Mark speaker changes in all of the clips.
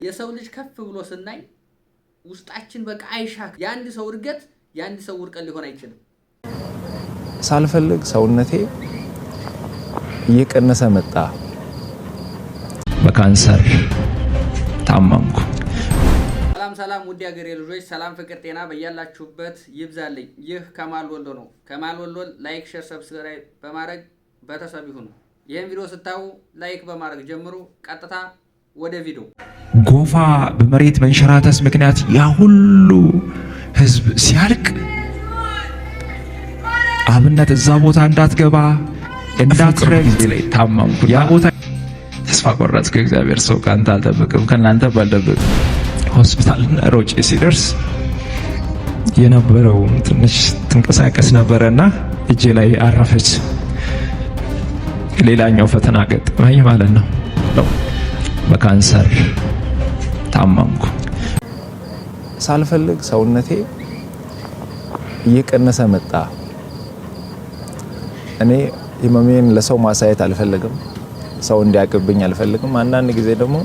Speaker 1: የሰው ልጅ ከፍ ብሎ ስናይ ውስጣችን በቃ አይሻክ። የአንድ ሰው እድገት የአንድ ሰው ውድቀት ሊሆን አይችልም።
Speaker 2: ሳልፈልግ ሰውነቴ እየቀነሰ መጣ።
Speaker 3: በካንሰር ታመምኩ።
Speaker 1: ሰላም ሰላም፣ ውድ የሀገሬ ልጆች፣ ሰላም፣ ፍቅር፣ ጤና በያላችሁበት ይብዛልኝ። ይህ ከማል ወሎ ነው። ከማል ወሎን like፣ share፣ subscribe በማድረግ ቤተሰብ ይሁኑ። ይህን ቪዲዮ ስታዩ like በማድረግ ጀምሩ። ቀጥታ ወደ ቪዲዮ።
Speaker 3: ጎፋ በመሬት መንሸራተት ምክንያት ያ ሁሉ ህዝብ ሲያልቅ አብነት እዛ ቦታ እንዳትገባ እንዳትረግጥ ላይ ታመምኩ። ያ ቦታ ተስፋ ቆረጥኩ። እግዚአብሔር ሰው ከአንተ አልጠብቅም፣ ከእናንተ አልጠብቅም። ሆስፒታል ሮጬ ሲደርስ የነበረው ትንሽ ትንቀሳቀስ ነበረና እጄ ላይ አረፈች። ሌላኛው ፈተና ገጠመኝ ማለት ነው። በካንሰር ታመምኩ።
Speaker 2: ሳልፈልግ ሰውነቴ እየቀነሰ መጣ። እኔ ህመሜን ለሰው ማሳየት አልፈልግም። ሰው እንዲያቅብኝ አልፈልግም። አንዳንድ ጊዜ ደግሞ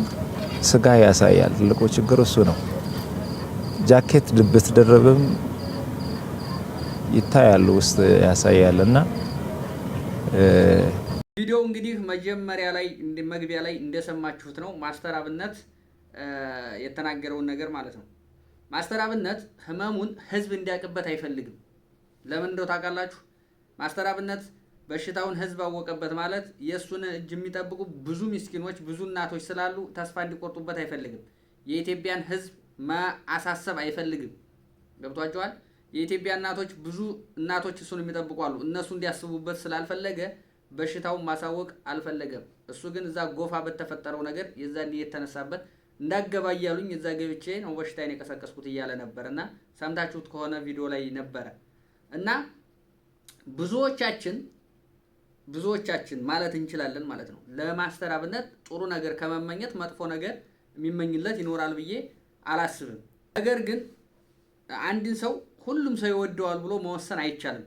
Speaker 2: ስጋ ያሳያል። ትልቁ ችግር እሱ ነው። ጃኬት ብትደርብም ይታያል፣ ውስጥ ያሳያል እና
Speaker 1: ቪዲዮው እንግዲህ መጀመሪያ ላይ መግቢያ ላይ እንደሰማችሁት ነው ማስተር አብነት የተናገረውን ነገር ማለት ነው። ማስተር አብነት ህመሙን ህዝብ እንዲያውቅበት አይፈልግም። ለምን እንደው ታውቃላችሁ? ማስተር አብነት በሽታውን ህዝብ አወቀበት ማለት የእሱን እጅ የሚጠብቁ ብዙ ምስኪኖች፣ ብዙ እናቶች ስላሉ ተስፋ እንዲቆርጡበት አይፈልግም። የኢትዮጵያን ህዝብ ማሳሰብ አይፈልግም። ገብቷቸዋል። የኢትዮጵያ እናቶች ብዙ እናቶች እሱን የሚጠብቁ አሉ። እነሱ እንዲያስቡበት ስላልፈለገ በሽታውን ማሳወቅ አልፈለገም። እሱ ግን እዛ ጎፋ በተፈጠረው ነገር የዛን የተነሳበት እንዳገባ እያሉኝ እዛ ገብቼ ነው በሽታዬን የቀሰቀስኩት እያለ ነበር እና ሰምታችሁት ከሆነ ቪዲዮ ላይ ነበረ እና ብዙዎቻችን ብዙዎቻችን ማለት እንችላለን ማለት ነው። ለማስተር አብነት ጥሩ ነገር ከመመኘት መጥፎ ነገር የሚመኝለት ይኖራል ብዬ አላስብም። ነገር ግን አንድን ሰው ሁሉም ሰው ይወደዋል ብሎ መወሰን አይቻልም።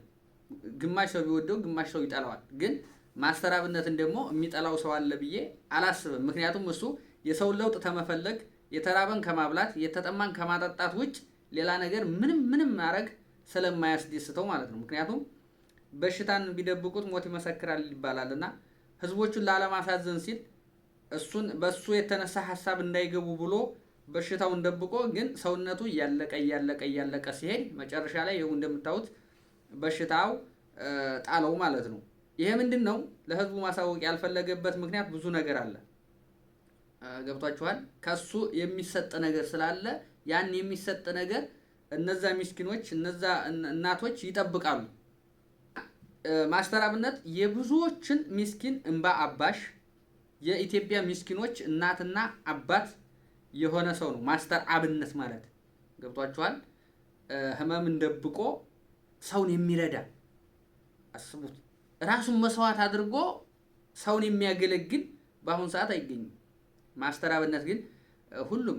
Speaker 1: ግማሽ ሰው ቢወደው ግማሽ ሰው ይጠላዋል። ግን ማስተር አብነትን ደግሞ የሚጠላው ሰው አለ ብዬ አላስብም። ምክንያቱም እሱ የሰውን ለውጥ ተመፈለግ የተራበን ከማብላት የተጠማን ከማጠጣት ውጭ ሌላ ነገር ምንም ምንም ማድረግ ስለማያስደስተው ማለት ነው። ምክንያቱም በሽታን ቢደብቁት ሞት ይመሰክራል ይባላል እና ህዝቦቹን ላለማሳዘን ሲል እሱን በእሱ የተነሳ ሀሳብ እንዳይገቡ ብሎ በሽታውን ደብቆ ግን ሰውነቱ እያለቀ እያለቀ እያለቀ ሲሄድ መጨረሻ ላይ ይኸው እንደምታዩት በሽታው ጣለው ማለት ነው። ይሄ ምንድን ነው? ለህዝቡ ማሳወቅ ያልፈለገበት ምክንያት ብዙ ነገር አለ። ገብቷችኋል? ከሱ የሚሰጥ ነገር ስላለ ያን የሚሰጥ ነገር እነዛ ሚስኪኖች እነዛ እናቶች ይጠብቃሉ። ማስተር አብነት የብዙዎችን ሚስኪን እንባ አባሽ የኢትዮጵያ ሚስኪኖች እናትና አባት የሆነ ሰው ነው ማስተር አብነት ማለት ገብቷችኋል። ህመምን ደብቆ ሰውን የሚረዳ አስቡት። ራሱን መስዋዕት አድርጎ ሰውን የሚያገለግል በአሁኑ ሰዓት አይገኝም። ማስተር አብነት ግን ሁሉም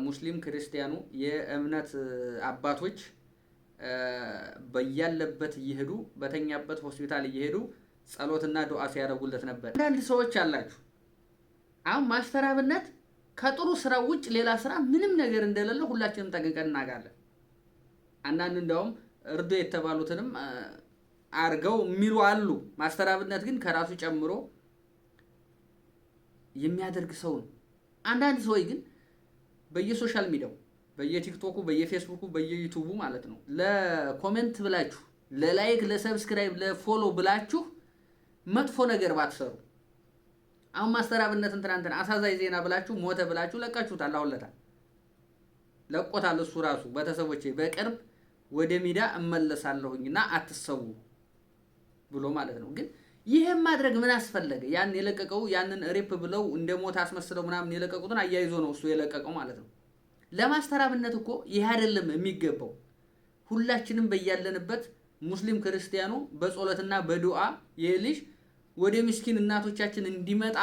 Speaker 1: ሙስሊም ክርስቲያኑ የእምነት አባቶች በያለበት እየሄዱ በተኛበት ሆስፒታል እየሄዱ ጸሎትና ዱዓ ሲያደርጉለት ነበር። አንዳንድ ሰዎች አላችሁ አሁን ማስተር አብነት ከጥሩ ስራ ውጭ ሌላ ስራ ምንም ነገር እንደሌለ ሁላችንም ጠንቅቀን እናውቃለን። አንዳንድ እንደውም እርዶ የተባሉትንም አርገው የሚሉ አሉ። ማስተር አብነት ግን ከራሱ ጨምሮ የሚያደርግ ሰው ነው። አንዳንድ ሰዎች ግን በየ social media ው በየቲክቶኩ፣ በየፌስቡኩ፣ በየዩቱቡ ማለት ነው ለ comment ብላችሁ ለ like፣ ለ subscribe፣ ለ follow ብላችሁ መጥፎ ነገር ባትሰሩ። አሁን ማስተር አብነትን ትናንትና አሳዛኝ ዜና ብላችሁ ሞተ ብላችሁ ለቃችሁታል። አሁን ለታ ለቆታል እሱ ራሱ ቤተሰቦቼ በቅርብ ወደ ሚዲያ እመለሳለሁኝና አትሰዉ ብሎ ማለት ነው። ግን ይህም ማድረግ ምን አስፈለገ? ያን የለቀቀው ያንን ሬፕ ብለው እንደ ሞት አስመስለው ምናምን የለቀቁትን አያይዞ ነው እሱ የለቀቀው ማለት ነው። ለማስተር አብነት እኮ ይህ አይደለም የሚገባው። ሁላችንም በያለንበት ሙስሊም ክርስቲያኑ በጸሎትና በዱዓ ይህ ልጅ ወደ ምስኪን እናቶቻችን እንዲመጣ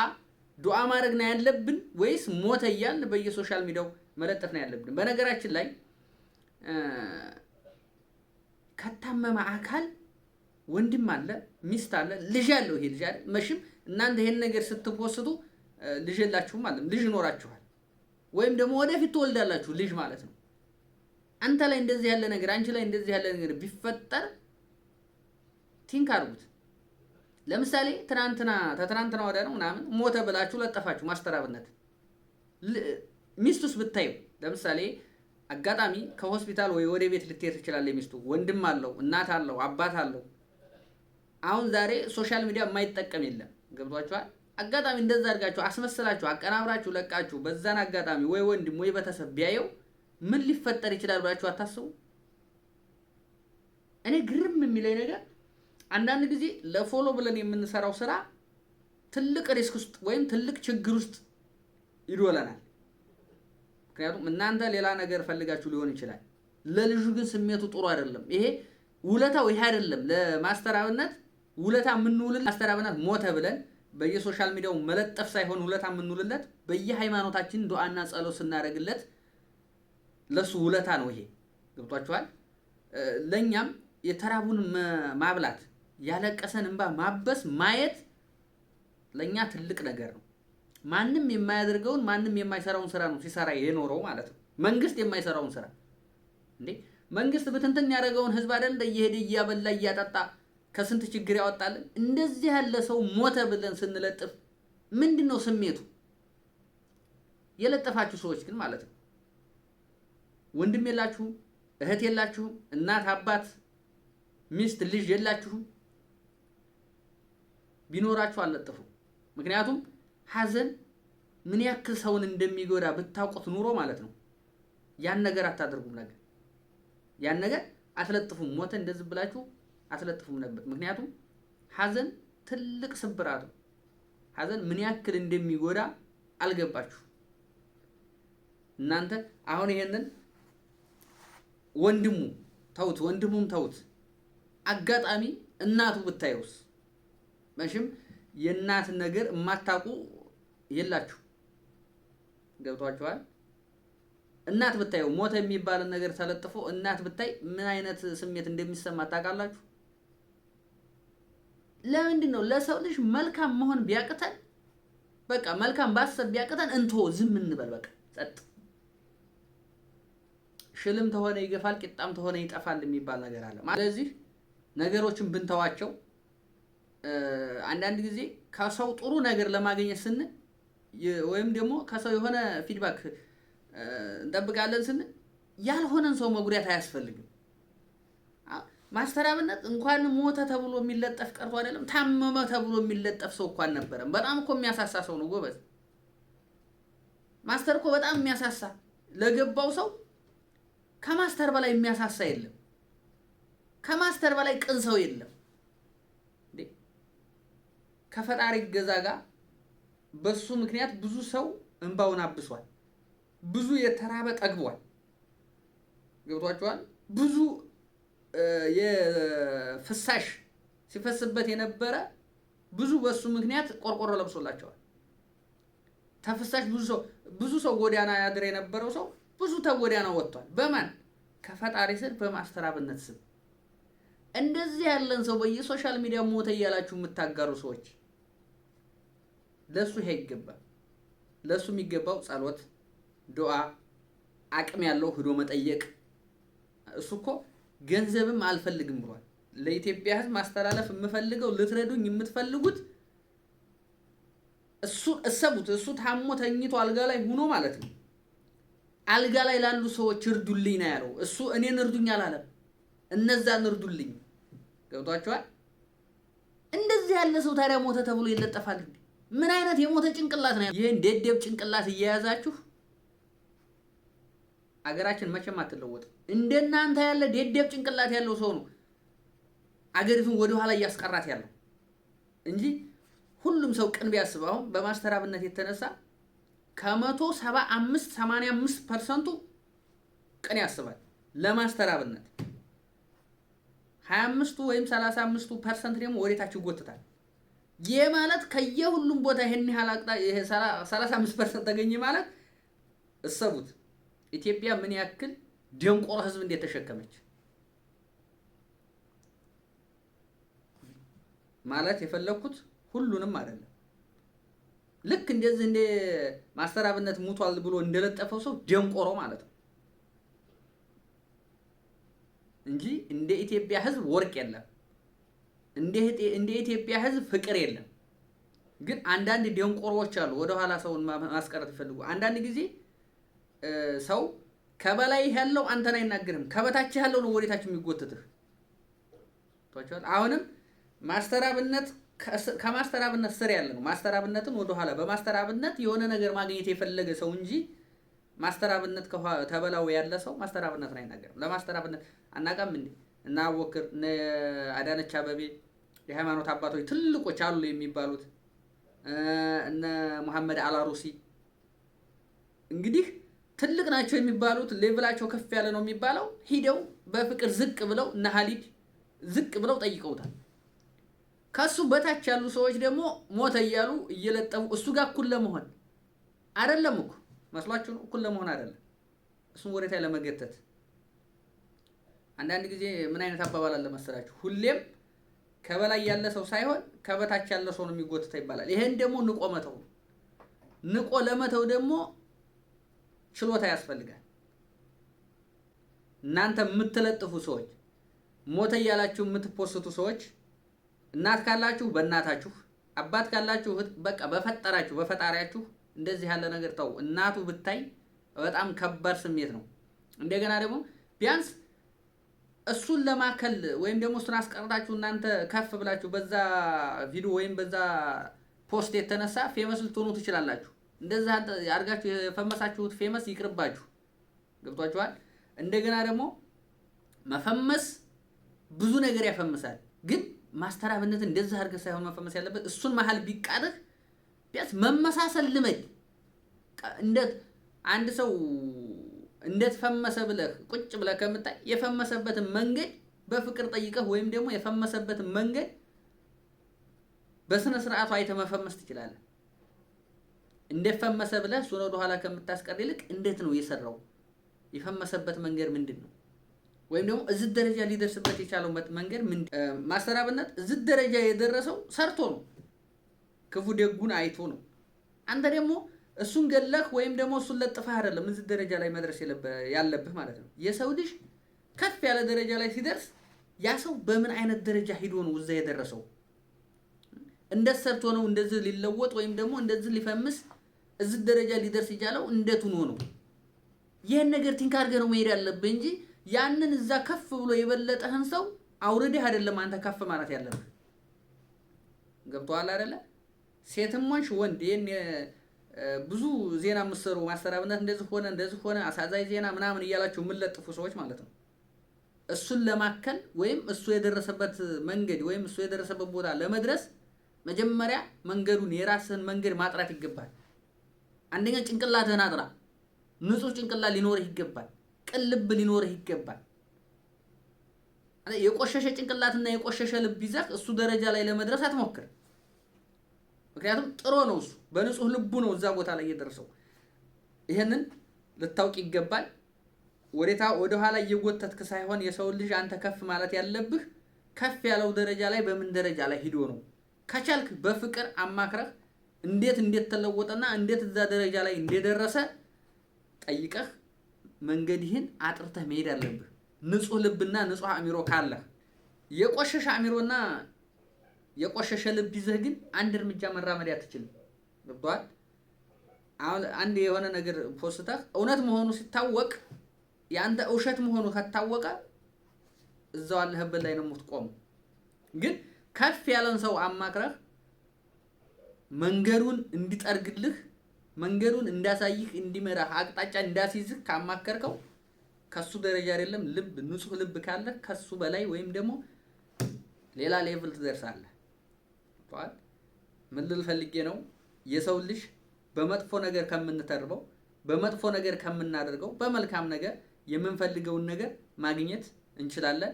Speaker 1: ዱዓ ማድረግ ነው ያለብን ወይስ ሞተ እያልን በየ social media ው መለጠፍ ነው ያለብን? በነገራችን ላይ ከታመመ አካል ወንድም አለ፣ ሚስት አለ፣ ልጅ አለው። ይሄ ልጅ አይደል? መቼም እናንተ ይሄን ነገር ስትፖስቱ ልጅ የላችሁም አለ፣ ልጅ ይኖራችኋል። ወይም ደግሞ ወደፊት ትወልዳላችሁ ልጅ ማለት ነው። አንተ ላይ እንደዚህ ያለ ነገር፣ አንቺ ላይ እንደዚህ ያለ ነገር ቢፈጠር think አድርጉት። ለምሳሌ ትናንትና ተትናንትና ወዲያ ነው ምናምን ሞተ ብላችሁ ለጠፋችሁ ማስተር አብነት። ሚስቱስ ብታዩ፣ ለምሳሌ አጋጣሚ ከሆስፒታል ወይ ወደ ቤት ልትሄድ ትችላለች። ሚስቱ ወንድም አለው፣ እናት አለው፣ አባት አለው። አሁን ዛሬ social media የማይጠቀም የለም። ገብቷችኋል? አጋጣሚ እንደዛ አድርጋችሁ አስመስላችሁ አቀናብራችሁ ለቃችሁ በዛን አጋጣሚ ወይ ወንድም ወይ ቤተሰብ ቢያየው ምን ሊፈጠር ይችላል ብላችሁ አታስቡ? እኔ ግርም የሚለኝ ነገር አንዳንድ ጊዜ ለ follow ብለን የምንሰራው ስራ ትልቅ risk ውስጥ ወይም ትልቅ ችግር ውስጥ ይዶለናል። ምክንያቱም እናንተ ሌላ ነገር ፈልጋችሁ ሊሆን ይችላል። ለልጁ ግን ስሜቱ ጥሩ አይደለም። ይሄ ውለታው ይሄ አይደለም። ለማስተር አብነት ውለታ የምንውልለት ማስተር አብነት ሞተ ብለን በየ social media ው መለጠፍ ሳይሆን ውለታ የምንውልለት በየሃይማኖታችን ዱዓና ጸሎት ስናደርግለት ለሱ ውለታ ነው። ይሄ ገብቷችኋል? ለእኛም የተራቡን ማብላት፣ ያለቀሰን እንባ ማበስ ማየት ለእኛ ትልቅ ነገር ነው። ማንም የማያደርገውን፣ ማንም የማይሰራውን ስራ ነው ሲሰራ የኖረው ማለት ነው። መንግስት የማይሰራውን ስራ እንዴ፣ መንግስት ብትንትን ያደረገውን ህዝብ አይደል እየሄደ እያበላ እያጠጣ ከስንት ችግር ያወጣልን? እንደዚህ ያለ ሰው ሞተ ብለን ስንለጥፍ ምንድን ነው ስሜቱ? የለጠፋችሁ ሰዎች ግን ማለት ነው ወንድም የላችሁም፣ እህት የላችሁም፣ እናት አባት፣ ሚስት ልጅ የላችሁም። ቢኖራችሁ አልለጥፉ። ምክንያቱም ሀዘን ምን ያክል ሰውን እንደሚጎዳ ብታውቁት ኑሮ ማለት ነው ያን ነገር አታደርጉም ነገር ያን ነገር አትለጥፉም። ሞተ እንደዚህ ብላችሁ አትለጥፉም ነበር። ምክንያቱም ሀዘን ትልቅ ስብራት ነው። ሀዘን ምን ያክል እንደሚጎዳ አልገባችሁ። እናንተ አሁን ይሄንን ወንድሙ ተውት፣ ወንድሙም ተውት። አጋጣሚ እናቱ ብታየውስ? መቼም የእናት ነገር የማታውቁ የላችሁ። ገብቷችኋል? እናት ብታየው ሞተ የሚባልን ነገር ተለጥፎ እናት ብታይ ምን አይነት ስሜት እንደሚሰማ ታውቃላችሁ? ለምንድን ነው ለሰው ልጅ መልካም መሆን ቢያቅተን፣ በቃ መልካም ባሰብ ቢያቅተን እንቶ ዝም እንበል፣ በቃ ጸጥ። ሽልም ተሆነ ይገፋል፣ ቂጣም ተሆነ ይጠፋል የሚባል ነገር አለ። ስለዚህ ነገሮችን ብንተዋቸው፣ አንዳንድ ጊዜ ከሰው ጥሩ ነገር ለማግኘት ስንል ወይም ደግሞ ከሰው የሆነ feedback እንጠብቃለን ስንል ያልሆነን ሰው መጉዳት አያስፈልግም። ማስተር አብነት እንኳን ሞተ ተብሎ የሚለጠፍ ቀርቶ አይደለም ታመመ ተብሎ የሚለጠፍ ሰው እንኳን አልነበረም። በጣም እኮ የሚያሳሳ ሰው ነው ጎበዝ። ማስተር እኮ በጣም የሚያሳሳ፣ ለገባው ሰው ከማስተር በላይ የሚያሳሳ የለም። ከማስተር በላይ ቅን ሰው የለም። እንዴ፣ ከፈጣሪ እገዛ ጋር በሱ ምክንያት ብዙ ሰው እንባውን አብሷል። ብዙ የተራበ ጠግቧል። ገብቷችኋል? ብዙ የፍሳሽ ሲፈስበት የነበረ ብዙ በሱ ምክንያት ቆርቆሮ ለብሶላቸዋል። ተፍሳሽ ብዙ ሰው ጎዳና ያድር የነበረው ሰው ብዙ ተጎዳና ወጥቷል። በማን? ከፈጣሪ ስር በማስተር አብነት ስም። እንደዚህ ያለን ሰው በየ social media ሞተ እያላችሁ የምታጋሩ ሰዎች ለሱ ይሄ አይገባም። ለሱ የሚገባው ጸሎት፣ ዱዓ፣ አቅም ያለው ሂዶ መጠየቅ። እሱ እኮ ገንዘብም አልፈልግም ብሏል። ለኢትዮጵያ ሕዝብ ማስተላለፍ የምፈልገው ልትረዱኝ የምትፈልጉት እሱ እሰቡት። እሱ ታሞ ተኝቶ አልጋ ላይ ሆኖ ማለት ነው። አልጋ ላይ ላሉ ሰዎች እርዱልኝ ነው ያለው። እሱ እኔን እርዱኝ አላለም። እነዛን እርዱልኝ። ገብቷችኋል? እንደዚህ ያለ ሰው ታዲያ ሞተ ተብሎ ይለጠፋል እንዴ? ምን አይነት የሞተ ጭንቅላት ነው? ይህን ደደብ ጭንቅላት እየያዛችሁ አገራችን መቼም አትለወጥም። እንደናንተ ያለ ደደብ ጭንቅላት ያለው ሰው ነው አገሪቱን ወደኋላ እያስቀራት ያለው እንጂ ሁሉም ሰው ቅን ቢያስብ፣ አሁን በማስተር አብነት የተነሳ ከ175 85% ኡ ቅን ያስባል ለማስተር አብነት፣ 25ቱ ወይም 35ቱ% ደግሞ ወደታች ይጎትታል። ይህ ማለት ከየሁሉም ቦታ ይሄን ያህል አቅጣ ይሄ 35% ተገኘ ማለት እሰቡት፣ ኢትዮጵያ ምን ያክል ደንቆሮ ህዝብ እንዴት ተሸከመች። ማለት የፈለግኩት ሁሉንም አይደለም። ልክ እንደዚህ እንደ ማስተር አብነት ሙቷል ብሎ እንደለጠፈው ሰው ደንቆሮ ማለት ነው እንጂ እንደ ኢትዮጵያ ሕዝብ ወርቅ የለም፣ እንደ ኢትዮጵያ ሕዝብ ፍቅር የለም። ግን አንዳንድ ደንቆሮዎች አሉ፣ ወደኋላ ሰውን ማስቀረት ይፈልጉ። አንዳንድ ጊዜ ሰው ከበላይ ያለው አንተን አይናገርም፣ ከበታች ያለው ነው ወደታች የሚጎትትህ። አሁንም ማስተር አብነት ከማስተር አብነት ስር ያለ ነው። ማስተር አብነትን ወደኋላ በማስተር አብነት የሆነ ነገር ማግኘት የፈለገ ሰው እንጂ ማስተር አብነት ተበላው ያለ ሰው ማስተር አብነትን አይናገርም። ለማስተር አብነት አናውቅም እንዴ? እና አወክር እነ አዳነች አበቤ የሃይማኖት አባቶች ትልቆች አሉ የሚባሉት እነ መሐመድ አላሩሲ እንግዲህ ትልቅ ናቸው የሚባሉት level ኣቸው ከፍ ያለ ነው የሚባለው ሂደው በፍቅር ዝቅ ብለው እነ ሀሊድ ዝቅ ብለው ጠይቀውታል። ከሱ በታች ያሉ ሰዎች ደግሞ ሞተ እያሉ እየለጠፉ እሱ ጋር እኩል ለመሆን አይደለም እኮ መስሏችሁ ነው። እኩል ለመሆን አይደለም፣ እሱን ወደታች ለመገተት። አንዳንድ ጊዜ ምን አይነት አባባል አለ መሰላችሁ? ሁሌም ከበላይ ያለ ሰው ሳይሆን ከበታች ያለ ሰው ነው የሚጎትተው ይባላል። ይሄን ደግሞ ንቆ መተው ነው። ንቆ ለመተው ደግሞ ችሎታ ያስፈልጋል። እናንተ የምትለጥፉ ሰዎች፣ ሞተ እያላችሁ የምትፖስቱ ሰዎች እናት ካላችሁ በእናታችሁ፣ አባት ካላችሁ በቃ በፈጠራችሁ በፈጣሪያችሁ እንደዚህ ያለ ነገር ተው። እናቱ ብታይ በጣም ከባድ ስሜት ነው። እንደገና ደግሞ ቢያንስ እሱን ለማከል ወይም ደግሞ እሱን አስቀርታችሁ እናንተ ከፍ ብላችሁ በዛ ቪዲዮ ወይም በዛ post የተነሳ famous ልትሆኑ ትችላላችሁ። እንደዛ አድርጋችሁ የፈመሳችሁት famous ይቅርባችሁ። ገብቷችኋል? እንደገና ደግሞ መፈመስ ብዙ ነገር ያፈምሳል። ግን ማስተር አብነትን እንደዛ አድርገህ ሳይሆን መፈመስ ያለበት እሱን መሀል ቢቃጥህ ቢያንስ መመሳሰል ልመድ። እንዴት አንድ ሰው እንዴት ፈመሰ ብለህ ቁጭ ብለህ ከምታይ የፈመሰበትን መንገድ በፍቅር ጠይቀህ ወይም ደግሞ የፈመሰበትን መንገድ በስነ ስርዓቱ አይተህ መፈመስ ትችላለህ። እንደፈመሰ ብለህ እሱን ወደኋላ ከምታስቀር ይልቅ እንዴት ነው የሰራው፣ የፈመሰበት መንገድ ምንድን ነው፣ ወይም ደግሞ እዚህ ደረጃ ሊደርስበት የቻለው መንገድ ምንድን ነው? ማስተር አብነት እዚህ ደረጃ የደረሰው ሰርቶ ነው፣ ክፉ ደጉን አይቶ ነው። አንተ ደግሞ እሱን ገለህ ወይም ደግሞ እሱን ለጥፈህ አይደለም እዚህ ደረጃ ላይ መድረስ ያለብህ ማለት ነው። የሰው ልጅ ከፍ ያለ ደረጃ ላይ ሲደርስ ያ ሰው በምን አይነት ደረጃ ሂዶ ነው እዛ የደረሰው? እንዴት ሰርቶ ነው እንደዚህ ሊለወጥ ወይም ደግሞ እንደዚህ ሊፈምስ እዚህ ደረጃ ሊደርስ የቻለው እንዴት ሆኖ ነው? ይህን ነገር think አድርገህ ነው መሄድ ያለብህ እንጂ ያንን እዛ ከፍ ብሎ የበለጠህን ሰው አውርደህ አይደለም አንተ ከፍ ማለት ያለብህ። ገብቶሃል አይደለ? ሴትም ሆንሽ ወንድ ይሄን ብዙ ዜና የምትሰሩ ማስተር አብነት እንደዚህ ሆነ እንደዚህ ሆነ አሳዛኝ ዜና ምናምን እያላችሁ የምትለጥፉ ሰዎች ማለት ነው። እሱን ለማከል ወይም እሱ የደረሰበት መንገድ ወይም እሱ የደረሰበት ቦታ ለመድረስ መጀመሪያ መንገዱን የራስህን መንገድ ማጥራት ይገባል። አንደኛ ጭንቅላትህን አጥራ። ንጹህ ጭንቅላት ሊኖርህ ይገባል። ቅን ልብ ሊኖርህ ይገባል። የቆሸሸ ጭንቅላትና የቆሸሸ ልብ ይዘህ እሱ ደረጃ ላይ ለመድረስ አትሞክር። ምክንያቱም ጥሮ ነው፣ እሱ በንጹህ ልቡ ነው እዛ ቦታ ላይ የደረሰው። ይህንን ልታውቅ ይገባል። ወደታ ወደኋላ እየጎተትክ ሳይሆን የሰውን ልጅ አንተ ከፍ ማለት ያለብህ ከፍ ያለው ደረጃ ላይ በምን ደረጃ ላይ ሂዶ ነው። ከቻልክ በፍቅር አማክረህ እንዴት እንዴት ተለወጠና እንዴት እዛ ደረጃ ላይ እንደደረሰ ጠይቀህ መንገድህን አጥርተህ መሄድ አለብህ። ንጹህ ልብና ንጹህ አእምሮ ካለህ። የቆሸሸ አእምሮና የቆሸሸ ልብ ይዘህ ግን አንድ እርምጃ መራመድ አትችልም። ገብቶሃል? አሁን አንድ የሆነ ነገር ፖስተህ እውነት መሆኑ ሲታወቅ የአንተ ውሸት መሆኑ ከታወቀ እዛው አለህበት ላይ ነው የምትቆመው። ግን ከፍ ያለን ሰው አማክረህ መንገዱን እንዲጠርግልህ መንገዱን እንዳሳይህ እንዲመራህ አቅጣጫ እንዳስይዝህ ካማከርከው ከሱ ደረጃ አይደለም ልብ ንጹህ ልብ ካለህ ከሱ በላይ ወይም ደግሞ ሌላ level ትደርሳለህ። ምን ልል ፈልጌ ነው? የሰው ልጅ በመጥፎ ነገር ከምንተርበው በመጥፎ ነገር ከምናደርገው በመልካም ነገር የምንፈልገውን ነገር ማግኘት እንችላለን።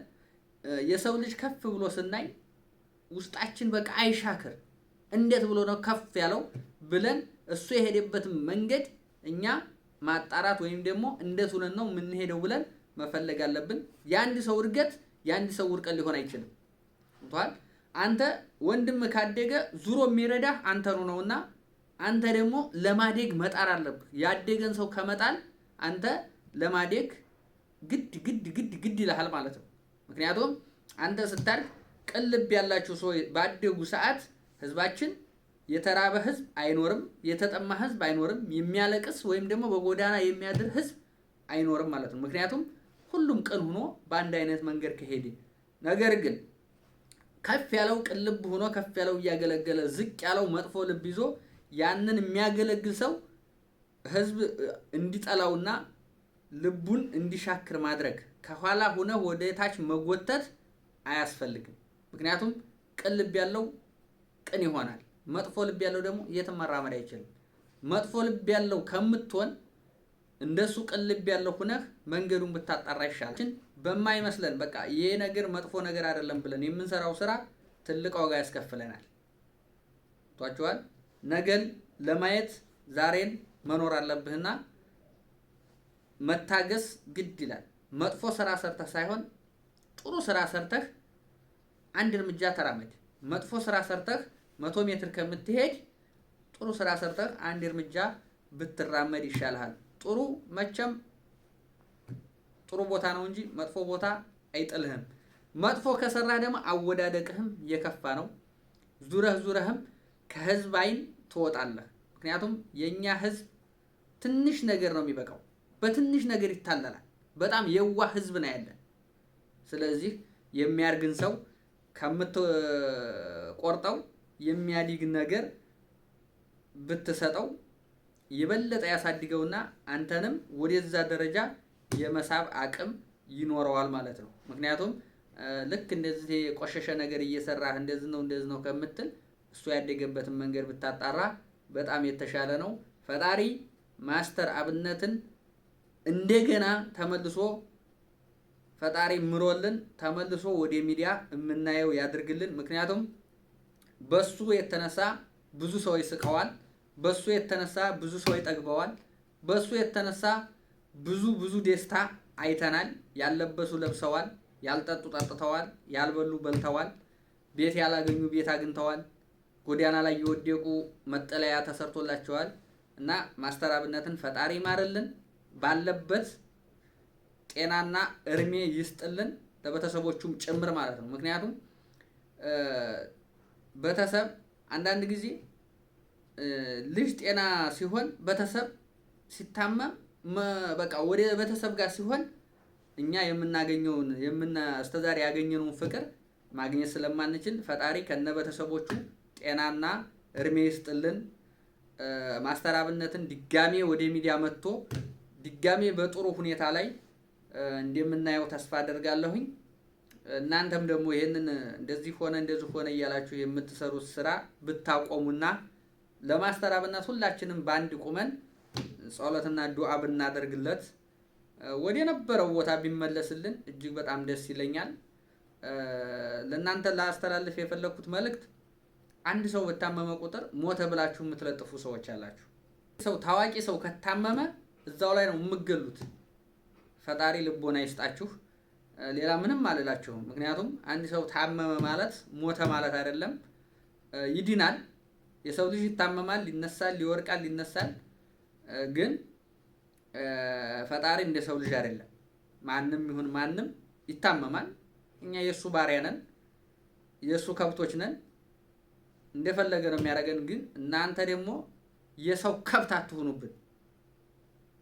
Speaker 1: የሰው ልጅ ከፍ ብሎ ስናይ ውስጣችን በቃ አይሻክር፣ እንዴት ብሎ ነው ከፍ ያለው ብለን እሱ የሄደበትን መንገድ እኛ ማጣራት ወይም ደግሞ እንዴት ሆነን ነው የምንሄደው ብለን መፈለግ አለብን። የአንድ ሰው እድገት የአንድ ሰው ውድቀት ሊሆን አይችልም። ገብቶሃል? አንተ ወንድም ካደገ ዙሮ የሚረዳህ አንተኑ ነውና አንተ ደግሞ ለማደግ መጣር አለብህ። ያደገን ሰው ከመጣል አንተ ለማደግ ግድ ግድ ግድ ግድ ይልሃል ማለት ነው። ምክንያቱም አንተ ስታድግ ቅን ልብ ያላቸው ሰዎች ባደጉ ሰዓት ህዝባችን የተራበ ህዝብ አይኖርም፣ የተጠማ ህዝብ አይኖርም፣ የሚያለቅስ ወይም ደግሞ በጎዳና የሚያድር ህዝብ አይኖርም ማለት ነው። ምክንያቱም ሁሉም ቅን ሆኖ በአንድ አይነት መንገድ ከሄደ። ነገር ግን ከፍ ያለው ቅን ልብ ሆኖ ከፍ ያለው እያገለገለ ዝቅ ያለው መጥፎ ልብ ይዞ ያንን የሚያገለግል ሰው ህዝብ እንዲጠላውና ልቡን እንዲሻክር ማድረግ፣ ከኋላ ሆነ ወደ ታች መጎተት አያስፈልግም። ምክንያቱም ቅን ልብ ያለው ቅን ይሆናል። መጥፎ ልብ ያለው ደግሞ የትም መራመድ አይችልም። መጥፎ ልብ ያለው ከምትሆን እንደሱ ቅን ልብ ያለው ሁነህ መንገዱን ብታጣራ ይሻላል። በማይመስለን በቃ ይሄ ነገር መጥፎ ነገር አይደለም ብለን የምንሰራው ስራ ትልቅ ዋጋ ያስከፍለናል። ቷቸዋል። ነገን ለማየት ዛሬን መኖር አለብህና መታገስ ግድ ይላል። መጥፎ ስራ ሰርተህ ሳይሆን ጥሩ ስራ ሰርተህ አንድ እርምጃ ተራመድ። መጥፎ ስራ ሰርተህ 100 ሜትር ከምትሄድ ጥሩ ስራ ሰርተህ አንድ እርምጃ ብትራመድ ይሻልሃል። ጥሩ መቼም ጥሩ ቦታ ነው እንጂ መጥፎ ቦታ አይጥልህም። መጥፎ ከሰራህ ደግሞ አወዳደቅህም የከፋ ነው። ዙረህ ዙረህም ከህዝብ አይን ትወጣለህ። ምክንያቱም የእኛ ህዝብ ትንሽ ነገር ነው የሚበቃው። በትንሽ ነገር ይታለላል። በጣም የዋህ ህዝብ ነው ያለን። ስለዚህ የሚያድግን ሰው ከምትቆርጠው የሚያድግ ነገር ብትሰጠው የበለጠ ያሳድገውና አንተንም ወደዛ ደረጃ የመሳብ አቅም ይኖረዋል ማለት ነው። ምክንያቱም ልክ እንደዚህ የቆሸሸ ነገር እየሰራህ እንደዚህ ነው እንደዚህ ነው ከምትል እሱ ያደገበትን መንገድ ብታጣራ በጣም የተሻለ ነው። ፈጣሪ ማስተር አብነትን እንደገና ተመልሶ ፈጣሪ ምሮልን ተመልሶ ወደ ሚዲያ የምናየው ያድርግልን። ምክንያቱም በሱ የተነሳ ብዙ ሰዎች ስቀዋል። በሱ የተነሳ ብዙ ሰዎች ጠግበዋል። በሱ የተነሳ ብዙ ብዙ ደስታ አይተናል። ያልለበሱ ለብሰዋል፣ ያልጠጡ ጠጥተዋል፣ ያልበሉ በልተዋል፣ ቤት ያላገኙ ቤት አግኝተዋል፣ ጎዳና ላይ የወደቁ መጠለያ ተሰርቶላቸዋል። እና ማስተር አብነትን ፈጣሪ ይማርልን፣ ባለበት ጤናና እርሜ ይስጥልን፣ ለቤተሰቦቹም ጭምር ማለት ነው። ምክንያቱም ቤተሰብ አንዳንድ ጊዜ ልጅ ጤና ሲሆን ቤተሰብ ሲታመም በቃ ወደ ቤተሰብ ጋር ሲሆን እኛ የምናገኘውን እስከዛሬ ያገኘነውን ፍቅር ማግኘት ስለማንችል ፈጣሪ ከነ ቤተሰቦቹ ጤናና እርሜ ይስጥልን። ማስተር አብነትን ድጋሜ ወደ ሚዲያ መጥቶ ድጋሜ በጥሩ ሁኔታ ላይ እንደምናየው ተስፋ አደርጋለሁኝ። እናንተም ደግሞ ይህንን እንደዚህ ሆነ እንደዚህ ሆነ እያላችሁ የምትሰሩት ስራ ብታቆሙና ለማስተር አብነት ሁላችንም በአንድ ቁመን ጸሎትና ዱዓ ብናደርግለት ወደ ነበረው ቦታ ቢመለስልን እጅግ በጣም ደስ ይለኛል። ለእናንተ ላስተላልፍ የፈለግኩት መልእክት አንድ ሰው በታመመ ቁጥር ሞተ ብላችሁ የምትለጥፉ ሰዎች አላችሁ። ሰው ታዋቂ ሰው ከታመመ እዛው ላይ ነው የምገሉት። ፈጣሪ ልቦና ይስጣችሁ። ሌላ ምንም አልላችሁም። ምክንያቱም አንድ ሰው ታመመ ማለት ሞተ ማለት አይደለም። ይድናል። የሰው ልጅ ይታመማል፣ ይነሳል፣ ይወርቃል፣ ይነሳል። ግን ፈጣሪ እንደ ሰው ልጅ አይደለም። ማንም ይሁን ማንም ይታመማል። እኛ የእሱ ባሪያ ነን፣ የእሱ ከብቶች ነን። እንደፈለገ ነው የሚያደርገን። ግን እናንተ ደግሞ የሰው ከብት አትሁኑብን።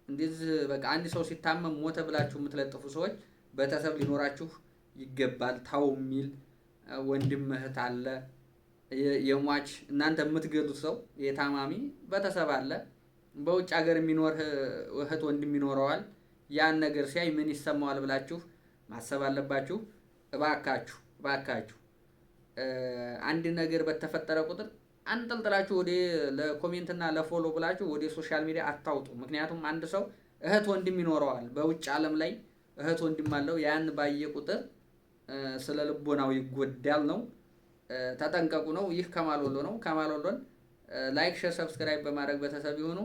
Speaker 1: እንደዚህ በቃ አንድ ሰው ሲታመም ሞተ ብላችሁ የምትለጥፉ ሰዎች ቤተሰብ ሊኖራችሁ ይገባል። ታው የሚል ወንድም እህት አለ። የሟች እናንተ የምትገሉት ሰው የታማሚ ቤተሰብ አለ። በውጭ ሀገር የሚኖር እህት ወንድም ይኖረዋል። ያን ነገር ሲያይ ምን ይሰማዋል ብላችሁ ማሰብ አለባችሁ። እባካችሁ እባካችሁ አንድ ነገር በተፈጠረ ቁጥር አንጠልጥላችሁ ወደ ለ comment እና ለ follow ብላችሁ ወደ social media አታውጡ። ምክንያቱም አንድ ሰው እህት ወንድም ይኖረዋል። በውጭ ዓለም ላይ እህት ወንድም አለው። ያን ባየ ቁጥር ስለ ልቦናው ይጎዳል ነው። ተጠንቀቁ ነው። ይህ ከማል ወሎ ነው። ከማል ወሎን like፣ share፣ subscribe በማድረግ ቤተሰብ ይሁኑ።